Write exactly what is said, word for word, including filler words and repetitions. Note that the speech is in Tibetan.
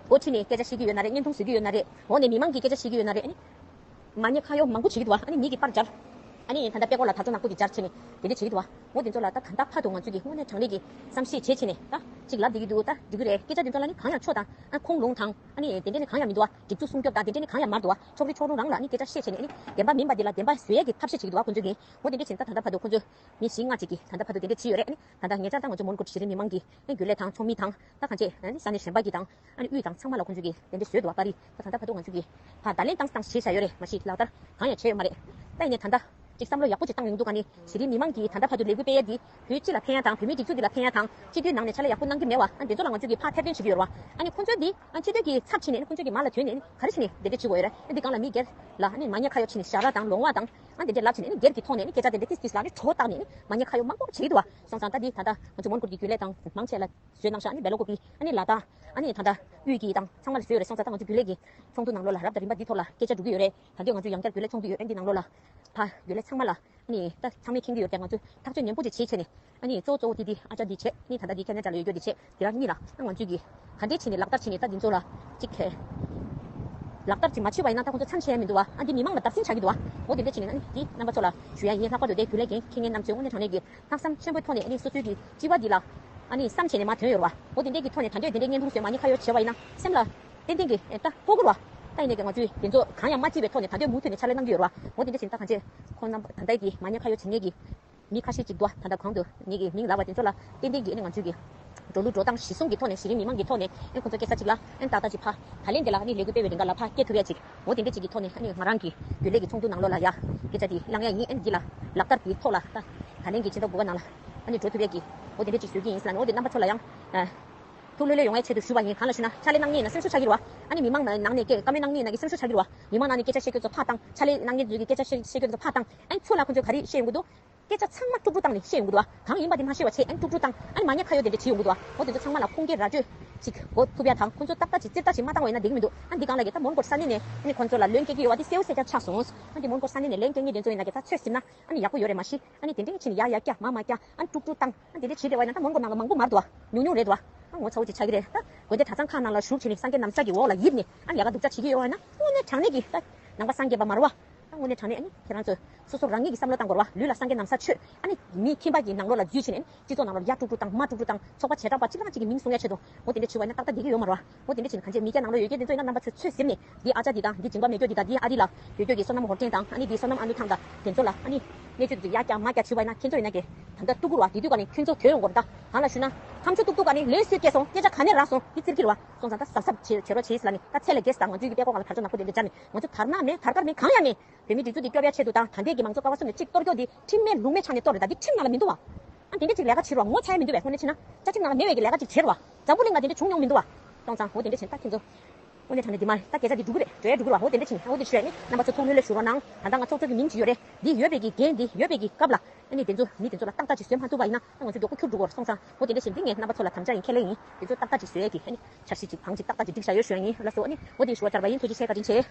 འགོ་ཁྲིད་ནས་སྐད་ཆ་བཤད་ཀྱི་ཡོད་ན་རེད། བརྙན་ཐུང་བཟོ་གི་ཡོད་ན་རེད། འོག་ནས་མི་མང་གིས་སྐད་ཆ་བཤད་ཀྱི་ཡོད་ན་རེད། ཨ་ནི་མ་ཉེས་ཁ་གཡོག་མང་པོ་བྱེད་ཀྱི་འདུག་བ། ཨ་ནི་མི་གིས་པར་སྦྱར། ཨ་ནི་ད་ལྟ་དཔེ་ཀློག་ལ་དག་ཆ་ནག་པོ་དེ་སྦྱར་བྱས་ནས་དེ་འདྲ་བྱེད་ཀྱི་འདུག་བ། འོ་དེ་ཚོ་ལ་ད་ད་ལྟ་བར་དུ་ང་ཚོ་གིས་དངོས་གནས་དྲང་གནས་ཀྱི་བསམ་ཤེས་བྱས་བྱས་ནས་ད་ཅིག་ལབ་བསྡད་ཀྱི་འདུག་ད་འགྲིག་གི་རེད། སྐད་ཆ་དེ་ཚོ་ལ་ནི་གང་ཡང་ཆོ་དང་ཨ་ཁུངས་ལུང་དང་ཨ་ནི་དེ་འདྲ་ནི་གང་ཡང་མི་འདུག་བ། སྒྲིག་འཛུགས་སྲུང་སྐྱོབ་དང་དེ་འདྲ་ནི་གང་ཡང་མ་འདུག་བ། ཕྱོགས་རིས་ཕྱོགས་རུ་རང་ལ་ནི་སྐད་ཆ་བཤད་བྱས་ནས་ནི་བདེན་པ་མིན་པ་འདི་ལ་བདེན་པ་བཟོ་ཡས་ཀྱི་ཐབས་ཤེས་བྱེད་ཀྱི་འདུག་བ། ཁོང་ཚོ་གིས། འོ་དེ་འདྲ་བྱས་ནས་ད་ད་ལྟ་བར་དུ་ཁོང་ཚོ་མི་བཞི་ལྔ་ཅིག་གིས་ད་ལྟ་བར་དུ་དེ་འདྲ་བྱས་ཡོད་རེད། ཨ་ནི་ད་ལྟ་ཉེ་ཆར་ད་ང་ཚོ་མོན་གྷོ་གྲོང་གཞི་རིམ་མི་མང་གིས་ནི་རྒྱུན་ལས་དང་ཚོགས་མི་དང་ད་གང་བྱས་ནི་ས་གནས་གཞན་པ་གི་དང་ཨ་ནི་དབུས་དང་ཚང་མ་ལ་ཁོང་ཚོས་ཀྱིས་དེ་འདྲ་བཟོས་འདུག་བ། པར་རིས་ད་ད་ལྟ་བར་དུ་ང་ཚོས་ཀྱིས་ཕར་བརྡ་ལན་བཏང་བཏང་བྱས་བཞག་ཡོད་རེད། མ་གཞི་ལག་བསྟར་གང་ཡང་བྱས་ཡོད་མ་རེད། ད་ཡིན་ནའི་ད་ལྟ་ཅིག་བསམ་བློ་ཡག་པོ་ཅིག་བཏང་ཡོང་དུས་ག་ནི་གཞི་རིམ་མི་མང་གིས་ད་ལྟ་བར་དུ་ལས་འགུལ་སྤེལ་ཡ་འདི་བོད་སྤྱི་ལ་ཕན་ཡ་དང་བོད་མིའི་སྒྲིག་འཛུགས་འདི་ལ་ཕན་ཡ་དང་སྤྱི་འཐུས་ནང་ནས་ཕྱག་ལས་ཡག་པོ་གནང་གི་མེད་བ། ཨ་འདི་ཚོ་ལ་ང་ཚོས་ཀྱིས་ཕར་ཐེར་འདོན་བྱེད་ཀྱི་ཡོད་རེད་བ། ཨ་ནི་ཁོང་ཚོའི་འདི་ཨ་སྤྱི་འཐུས་ཀྱི་ཚབ་བྱས་ནས་ཨ་ནི་ཁོང་ཚོས་ཀྱིས་མར་ལ་ཐོན་ནས་ཨ་ནི་ག་རེ་བྱས་ནས་དེ་འདྲ་བྱེད་དགོས་ཡོད་རེད། ཨ་འདི་སྒང་ལ་མི་སྒེར་ལ་ཨ་ནི་མ་ཉེས་ཁ་གཡོག་བྱས་ནས་ཞབས་ར་དང་ལོང་བ་དང་ཨ་འདི་འདྲ་ལབ་བྱས་ནས་ཨ་ནི་སྒེར་གྱི་ཐོག་ནས་ཨ་ནི་སྐད་ཆ་དེ་འདྲ་ཏིས་ཏིས་ལ་ཨ་ནི་བྲོ་བཏང་ནས་ཨ་ནི་མ་ཉེས་ཁ་གཡོག་མང་པོ་བྱེད་ཀྱི་འདུག་བ། སོང་ཙང་ད་འདི་ད་ལྟ་ང་ཚོ་མོན་གྷོ་གི་རྒྱུན་ལས་དང་མང་ཆེ་ལ་བཟོས་གནང་ཤག་ཨ་ནི་སྦེལ་ཀོབ་པི་ཨ་ནི་ལ་དྭགས་ཨ་ནི་ད་ལྟ་དབུས་ཀྱི་དང་ཚང་མ་ལ་བཟོས་ཡོད་རེད། སོང་ཙང་ད་ང་ཚོ་རྒྱུན་ལས་ཀྱི་ཚོགས་འདུ་ནང་ལོགས་ལ་རབ་དང་རིམ་པ་འདི་ཐོག་ལ་སྐད་ཆ་འགྲོ་གི་ཡོད་རེད། ད་འདི་ང་ཚོ་ཡང་བསྐྱར་རྒྱུན་ལས་ཚོགས་འདུ་ཡོད་རེད། འདི་ནང་ལོགས་ལ་ཕ་རྒྱུན་ལས་ཚང་མ་ལ་ཨ་ནི་ད་ཚང་མས་མཁྱེན་གྱི་ཡོད་རེད། ང་ཚོ་ཐག་གཅོད་ནན་པོ་ཅིག་བྱེད་བྱས་ནས་ཨ་ནི་གཙོ་གཙོ་བོ་འདི་འདི་ཨ་ཅག་འདི་བྱས་ཨ་ནི་ད་ལྟ་འདི་ཁ་ནས་ཅག་ལ་ཡོད་རྒྱུ་འདི་བྱས་དེ་རང་གཉིས་ལ་ཨ་ང་ཚོས་ཀྱིས་ག་འདྲས་བྱས་ནས་ལག་བསྟར་བྱས་ནས་ད་འདི་ཚོ་ལ་ཅིག་ལག་བསྟར་ཅིག་མ་བྱས་པ་ཡིན་ན་ད་ཁོང་ཚོ་མཚམས་ཆད་ཡ་མི་འདུག་བ། ཨ་འདི་མི་མང་ལ་བརྡབ་གསིག་ཆགས་ཀྱི་འདུག་བ། འོ་དེ་འདྲས་བྱས་ནས་ཨ་ནི་འདི་རྣམ་པ་ཚོ་ལ་ཞུ་ཡ་ཡིན། ལྷག་པར་དུ་དེ་རྒྱུན་ལས་འགན་འཁྱེར་མཁན་རྣམ་ཚོས་དངོས་གནས་དྲང་གནས་ཀྱི་ལྷག་བསམ་ཆེན་པོའི་ཐོག་ནས་ཨ་ནི་སོ་སོའི་གི་སྤྱི་པ་འདི་ལ་ཨ་ནི་བསམ་བྱས་ནས་མ་ཐོན་ཡོད་རེད་བ། འོ་དེ་འདྲས་ཀྱི་ཐོག་ནས་ད་འདོད་དེ་འདྲས་བརྙན་ཐུང་བཟོས་མ་ཉེས་ཁ་གཡོག་བྱས་པ་ཡིན་ན་སེམས་ལ་ཏན་ཏན་གྱི་ད་སྤོ་གི་རེད་བ། ད་ཡིན་ནའི་གི་ང་ཚོས་དེ་ཚོ་གང་ཡང་མ་བརྩིས་པའི་ཐོག་ནས་ད་འདོད་མུ་མཐུད་ནས་ཕྱག་ལས་གནང་གི་ཡོད་རེད་བ། འོ་དེ་འདྲས་བྱས་ནས་ད་གང་བྱས་ཁོང་རྣམ་པ་ད་ལྟའི་གི་མ་ཉེས་ཁ་གཡོག་བྱེད་མཁན་གྱི་མི་ཁ་ཤས་ཅིག་འདུག་བ། ད་ལྟ་གོང་དུ་ངེད་ཀྱི་མིང་ལབ་པ་དེ་ཚོ་ལ་ཏན་ཏན་གྱིས་ཨ་ནི་ང་ཚོས་ཀྱི་འགྲོ་ལུགས་འགྲོ་སྟངས་གཞི་བཟུང་གི་ཐོག་ནས་གཞི་རིམ་མི་མང་གི་ཐོག་ནས་ཨ་ནི་ཁོང་ཚོ་སྐད་ཆ་ཅིག་ལ་ཨ་ནི་ཏག་ཏག་ཅིག་ཕ་ད་ལན་དེ་ལ་ཨ་ནི་ལས་འགུལ་སྤེལ་བའི་རིང་ག་ལ་ཕ་སྐྱེལ་ཐུབ་ཡ་ཅིག་འོ་དེ་འདྲ་ཅིག་གི་ཐོག་ནས་ཨ་ནི་ང་རང་གི་རྒྱུན་ལས་ཀྱི་ཚོགས་འདུ་ནང་ལོགས་ལ་ཡ་སྐད་ཆ་དེ་བླང་ཡ་ཡིན། ཨ་ནི་འདི་ལ་ལག་བསྟར་གྱི་ཐོག་ལ་ད་ད་ལན་གྱི་ཕྱི་ཟླ་དགུ་པ་ནང་ལ་ཨ་ནི་འགྲོ་ཐུབ་ཡ་གི་འོ་དེ་འདྲ་ཅིག་བཟོ་གི་ཡིན་ཟེར་ལབ་ནས། འོ་དེ་རྣམ་པ་ཚོ་ལ་ཡང་ཨ་ཐུགས་ལྷོད་ལྷོད་ཡོང་ཡ་ཆེད་དུ་ཞུ་བ་ཡིན། གང་ལ་ཞུ་ན་ཕྱག་ལས་གནང་མཁན་ཡིན་ན་སེམས་ཤུགས་ཆག་གི་རེད་བ། ཨ་ནི་མི་མང་ནང་ནས་སྐད་བཀའ་མོལ་གནང་མཁན་ཡིན་ན་གི་སེམས་ཤུགས་ཆག་གི་རེད་བ། མི་མང་ནང་ནས་སྐད་ཆ་བཤད་མཁན་ཚོ་ཕར་བཏང་། ཕྱག་ལས་གནང་མཁན་ཚོས་ཀྱི་སྐད་ཆ་བཤད་བཤད་མཁན་ཚོ་ཕར་བཏང་། ཨ་ནི་ཚུར་ལ་ཁོ་ཚོས་ག་རེ་བཤད་ཡོང་གི་འདུག་སྐད་ཆ་ཚང་མ་དཀྲུག་དཀྲུག་བཏང་ནས་བཤད་ཡོང་གི་འདུག་བ། གང་ཡིན་པ་དེ་མ་ཤེས་པ་བྱས། ཨ་ནི་དཀྲུག་དཀྲུག་བཏང་། ཨ་ནི་མ་ཉེས་ཁ་གཡོག་དེ་འདྲ་བྱེད་ཡོང་གི་འདུག་བ། འོ་དེ་ཚོ་ཚང་མ་ལ་ཁུངས་སྐྱེལ་ར་སྤྲོད་ཅིག་དགོས་ཐུབ་ཡ་དང་། ཁོ་ཚོ་ཏག་ཏག་ཅིག་རྩེ་ལྟ་ཅིག་མ་བཏང་བ་ཡིན་ན་འགྲིག་གི་མི་འདུག་ཨ་འདི་སྒང་ལ་གི་ད་མོན་གྷོ་ས་གནས་ནས་ཨ་ནི་ཁོང་ཚོ་ལ་བློན་སྐྱེལ་གྱི་ཡོད་པ་དེ་གསལ་པོ་གསལ་རྐྱང་ཆགས་སོང་། ཨ་འདི་མོན་གྷོ་ས་གནས་ནས་བློན་སྐྱེལ་མཁན་དེ་ཚོ་ཡིན་ན་གི་ད་ཚོད་ཟིན་ན་ཨ་ནི་ཡག་པོ་ཡོད་རེད། མ་གཞི་ཨ་ནི་དེ་འདྲའི་ཕྱིན་ཡ་ཡ་སྐྱ་མ་མ་སྐྱ་ཨ་ནི་དཀྲུག་དཀྲུག་བཏང་། ཨ་དེ་འདྲ་བྱེད་བསྡད་པ་ཡིན་ན་ད་མོན་གྷོ་ནང་ལ་མང་པོ་མ་རེད་འདུག་བ། ཉུང་ཉུང་རེད་འདུག་བ། ཨ་ངོ་ཚ་བོ་ཅིག་ཆགས་ཀྱི་རེད། ད་དགོན་སྡེ་གྲྭ་ཚང་ཁག་ནང་ལ་བཞུགས་བྱས་ནས་སངས་རྒྱས་ནམ་བཟའ་གི་འོག་ལ་ཡིབ་ནས་ཨ་ནི་ཡ་ག་སྡུག་ཅག་བྱེད་ཀྱི་ཡོད་པ་ཡིན་ན་དངོས་གནས་དྲང་གནས་ཀྱི་ད་ནང་པ་སངས་རྒྱས་པ་མ་རེད་བ། ད་དངོས་གནས་དྲང་གནས་ཨ་ནི་ཁྱེད་རང་ཚོས་སོ་སོ་རང་ཉིད་ཀྱི་བསམ་བློ་བཏང་དགོས་རེད་བ། ལུས་ལ་སངས་རྒྱས་ནམ་བཟའ་མཆོད། ཨ་ནི་མི་ཁྱིམ་པ་གི་ནང་ལོགས་ལ་འཛུལ་བྱས་ནས་སྤྱི་ཚོགས་ནང་ལ་ཡ་དཀྲུག་དཀྲུག་བཏང་། མ་དཀྲུག་དཀྲུག་བཏང་། ཚོགས་པ་བྱེ་བྲག་པ་གཅིག་རང་གཅིག་གི་མིང་གསུང་ཡ་ཆེད་དུ། འོ་དེ་འདྲ་བྱེད་པ་ཡིན་ན་ཏག་ཏག་བསྡད་ཀྱི་ཡོད་མ་རེད་བ། འོ་དེ་འདྲ་བྱས་ནས་གང་བྱས་མི་སྐྱ་ནང་ལོགས་ཡོད་མཁན་དེ་ཚོ་ཡིན་ན་རྣམ་པ་ཚོས་ཚོད་ཟིན་ནས་འདི་ཨ་ཅག་འདི་དང་འདི་སྦྱིན་པ་མེད་རྒྱུ་འདི་དང་འདི་ཨ་རི་ལ་ཡོད་རྒྱུ་གི་བསོད་ནམས་ཧོར་ཕྲན་དང་ཨ་ནི་འདི་བསོད་ནམས་ཨ་ལུ་ཐང་དང་དེ་ཚོ་ལ་ཨ་ནི་གནས་ཚུལ་དེ་ཚོ་ཡ་རྒྱ་མ་རྒྱ་བྱེད་པ་ཡིན་ན་ཁྱེད་ཚོ་ཡིན་ན་གི་ད་ལྟ་སྡུག་གུ་རེད་བ། དེ་དུས་ག་ནས་ཁྱོད་ཚོ་དོན་ཡོང་དགོས་རེད། ད་གང་ལ་ཞུ་ན་ཁམ་ཆུ་ཏུག་ཏུག་ག་ནས་ལོས་སུས་སྐྱེས་སོང་། སྐད་ཆ་ག་ནས་རག་སོང་། འདི་བཙིར་གྱི་རེད་བ། སོང་ཙང་ད་གཟབ་གཟབ་བྱེད་བྱེད་རོགས་བྱེད་ཟེར་ལབ་ནས། ད་ཚེ་ལ་རྒྱལ་ཟེར་ང་ཚོའི་གི་དཔྲལ་ཀོ་སྒང་ལ་དར་ལྕོག་ནག་པོ་དེ་འདྲ་སྦྱར་ནས་ང་ཚོ་དར་ནག་མེད་དར་དཀར་མེད་གང་ཡང་མེད། བོད་མིའི་སྒྲིག་འཛུགས་འདི་སྐྱོབ་ཡ་ཆེད་དུ་དང་ད་ལྟའི་གི་མང་གཙོ་ཀ་བ་གསུམ་ནས་གཅིག་གཏོར་རྒྱུ་འདི་ཁྲིམས་མེད་ལུགས་མེད་ཆགས་ནས་གཏོར་རེད། ད་འདི་ཁྲིམས་ནང་ལ་མི་འདུག་བ། ཨ་འདི་འདྲ་ཅིག་ལས་ཀ་བྱེད་རོགས། ངོ་ཚ་ཡ་མི་འདུག་བས། དངོས་གནས་བྱས་ན་བཅའ་ཁྲིམས་ནང་ལ་མེད་པའི་གི་ལས་ཀ་ཅིག་བྱེད་རོགས། འཛམ་བུ་གླིང་ལ་འདི་འདྲ་བྱུང་མྱོང་མི་འདུག་བ། སོང་ཙང་འོ་དེ་འདྲ་བྱས་ད་ཁྱེད་ཚོ་དངོས་གནས་དྲང་གནས་འདི་མ་རེད། ད་སྐད་ཆ་འདི་འགྲོ་གི་རེད། འགྲོ་ཡ་འགྲོ་གི་རེད་བ། འོ་དེ་འདྲ་བྱས་ནས་འོ་དེ་ཞུ་ཡ་ནི་རྣམ་པ་ཚོ་ཐུགས་ལྷོད་ལྷོད་བཞུགས་རོགས་གནང་། ད་ལྟ་ང་ཚོགས་གཙོ་གི་མིང་ཅིག་ཡོད་རེད། འདི་ཡོད་པའི་གི་འགན་འདི་ཡོད་པའི་གི་སྐབས་ལ་ཨ་ནི་དེ་ཚོ་མི་དེ་ཚོ་ལ་ཏག་ཏག་ཅིག་བཟོས་མ་ཐུབ་པ་ཡིན་ན་ད་ང་ཚོ་མགྱོགས་པོ་ཁྱུར་འགྲོ་གི་རེད། སོང་ཙང་འོ་དེ་འདྲ་བྱས་འདི་ངས་རྣམ་པ་ཚོ་ལ་དམ་བཅའ་ཡིན། ཁས་ལེན་ཡིན། དེ་ཚོ་ཏག་ཏག་ཅིག་བཟོ་ཡ་གི་ཨ་ནི་འཆར་གཞི་ཅིག་དང་ཅིག་ཏག་ཏག་ཅིག་སྒྲིག་བཞག་ཡོད་ཞུ་ཡ་ཡིན། ལགས་སོ། ཨ་ནི་འོ་དེ་ཞུ་བ་བཅར་བ་ཡིན། ཐུགས་རྗེ་ཆེ། བཀའ་དྲིན་ཆེ།